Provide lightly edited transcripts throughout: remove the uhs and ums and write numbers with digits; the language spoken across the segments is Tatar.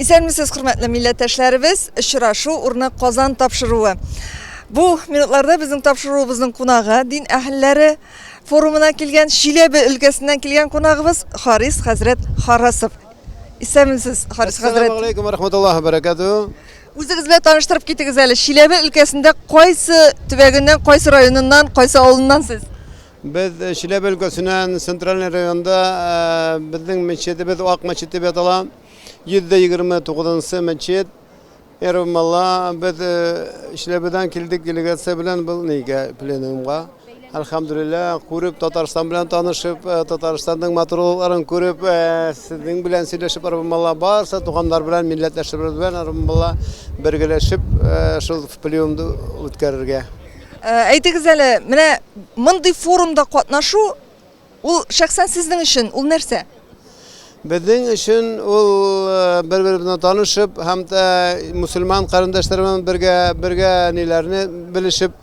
Исәнмесез, хөрмәтле милләттәшләребез! Очрашу урыны Казан тапшыруы. Бу минутларда безнең тапшыруыбызның кунагы дин әһелләре форумына килгән Чиләбе өлкәсеннән килгән кунагыбыз Харис хәзрәт Харасов. Исәнмесез, Харис хәзрәт. Ассаламу алейкум ва рахматуллаһи ва баракатуһу. Үзегез белән таныштырып китегез әле. Чиләбе өлкәсендә кайсы төбәгеннән, кайсы районыннан, кайсы авылыннан сез? Без Чиләбе өлкәсеннән, Центральный районда безнең мәчетебез Ак мәчет дип атала. 129 мәчет. Эрмала без Чиләбедән килдек делегация белән был нигә пленумга. Әлхәмдүлилләһ, күреп Татарстан белән танышып, Татарстанның матурлыкларын күреп, сезнең белән сөйләшеп Эрмала барысы туганнар белән, милләттәшләребез белән Эрмала бергәләшеп шул пленумны үткәрергә. Әйтегез әле, менә мондый форумда катнашу ул шәхсән сезнең өчен ул нәрсә? Безнең өчен ул бер-бер белән танышып һәм дә мусульман карендәшләр белән бергә бергә ниләрне белешеп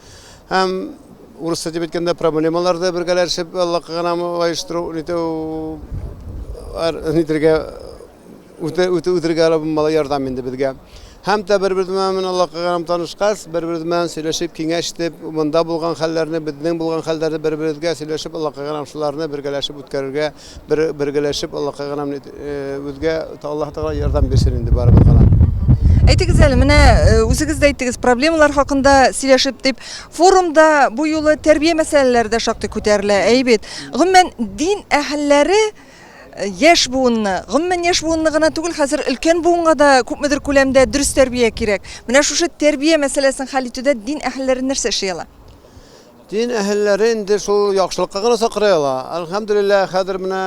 һәм урысча дип әйткәндә проблемаларда бергәләшеп Аллаһка гына оештыру нитү нитергә Үтә, үтә, үтергә Раббым мала ярдәм инде безгә. Һәм дә бер-беребез белән Аллаһка гына танышкач, бер-беребез белән сөйләшеп, киңәш итеп, монда булган хәлләрне, безнең булган хәлләрне бер-беребезгә сөйләшеп, Аллаһка гына шуларны бергәләшеп үткәрергә, бер, бергәләшеп Аллаһка гына безгә Аллаһ Тәгалә ярдәм бирсен инде барыбызга да. Әйтегез әле, менә үзегез дә әйттегез, проблемалар хакында сөйләшеп дип. Форумда бу юлы тәрбия мәсьәләләре дә шактый күтәрелә, әйе бит. Гомумән, дин әһелләре Яшь буынны, гомумән яшь буынны гына түгел, хәзер өлкән буынга да күпмедер күләмдә дөрес тәрбия кирәк. Менә шушы тәрбия мәсьәләсен хәл итүдә дин әһелләре нәрсә эшли ала? Дин әһелләре инде шул яхшылыкка гына чакыра ала. Әлхәмдүлилләһ, хәзер менә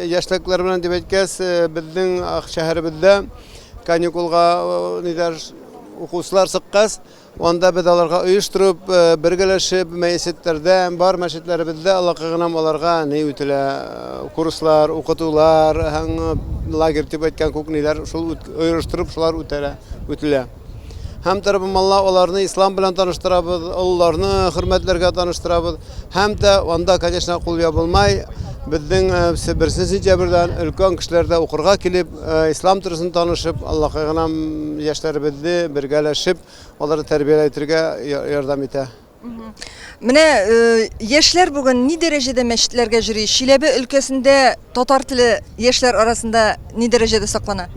яшьлекләр белән дип әйткәч, безнең шәһәребездә каникулга ниләр укучылар чыккач, Анда без аларга оештырып, бергәләшеп, мәчетләрдә, бар мәчетләребездә Аллаһка гына аларга ни үтелә, курслар, укытулар, һәм лагерь дип әйткән күк ниләр шул оештырып шулар үтәлә, үтелә. Һәм Раббым Алла аларны ислам белән таныштырабыз, олыларны хөрмәтләргә таныштырабыз. Һәм дә анда, конечно, кул ябылмай. Безнең беренче сентябрьдән өлкән кешеләр дә укырга килеп, ислам турысын танышып, Аллаһка гына яшьләребезне бергәләшеп Аларны тәрбияләйтергә ярдәм итә. Менә яшьләр бүген ни дәрәҗәдә мәчетләргә йөри? Чиләбе өлкәсендә татар теле яшьләр арасында ни дәрәҗәдә саклана?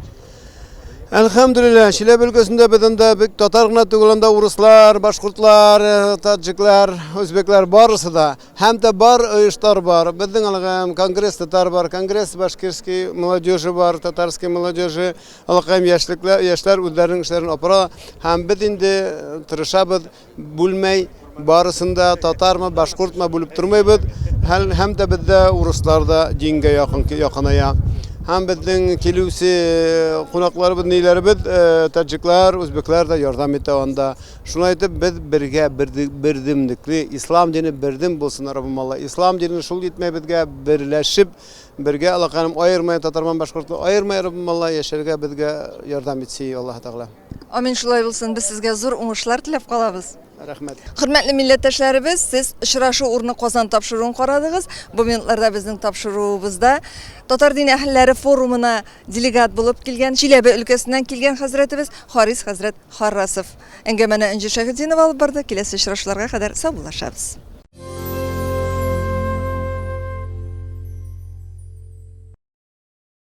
Әлхәмдүлилләһ, Чиләбе өлкәсендә без анда бик татар гына түгел, анда урыслар, башкортлар, таджиклар, үзбәкләр барысы да. Һәм дә бар оештар бар. Безнең алган конгресс татар бар, конгресс башкирский молодежи бар, татарский молодежи. Аллакаем яшьлекләр, яшьләр үзләренең эшләрен апара һәм без инде тырышабыз бүлмәй, барысын да татармы, башкортмы бүлеп тормыйбыз. Һәм, һәм дә бездә урыслар да дингә якын якыная. Һәм безнең килүче кунакларыбыз, ниләребез, таджиклар, үзбәкләр дә ярдәм итә анда. Шулай итеп без бергә бердемлекле, ислам дине бердем булсын, Раббым Алла. Ислам дине шул итмәй безгә берләшеп Бергә Аллаһ аермай, татарман башкортны аермай, Раббым Алла, яшәргә безгә ярдәм итсен, Аллаһ Тәгалә. Амин, шулай булсын. Без сезгә зур уңышлар теләп калабыз. Рәхмәт. Хөрмәтле милләттәшләребез, сез Очрашу урыны Казан тапшыруын карадыгыз. Бу минутларда безнең тапшыруыбызда Татар дин әһелләре форумына делегат булып килгән, Чиләбе өлкәсеннән килгән хәзрәтебез Харис хәзрәт Харрасов. Әңгәмәне Энҗе Шәһетдинова алып барды. Киләсе очрашуларга кадәр саубуллашабыз.